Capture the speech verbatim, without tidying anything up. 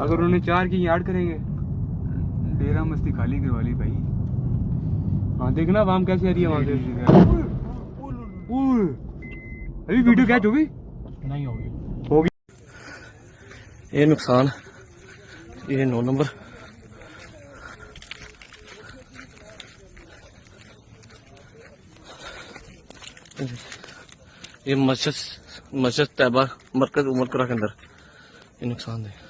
अगर उन्होंने चार की यार्ड करेंगे। डेरा मस्ती खाली करवा ली भाई। हाँ, देखना आवाम कैसे आ रही है वहाँ से। अभी वीडियो कैच होगी? नहीं होगी। ये नुकसान, ये नौ नंबर। ये मस्जिद, मस्जिद तैयबा, मरकज उमर करा के अंदर ये नुकसान है।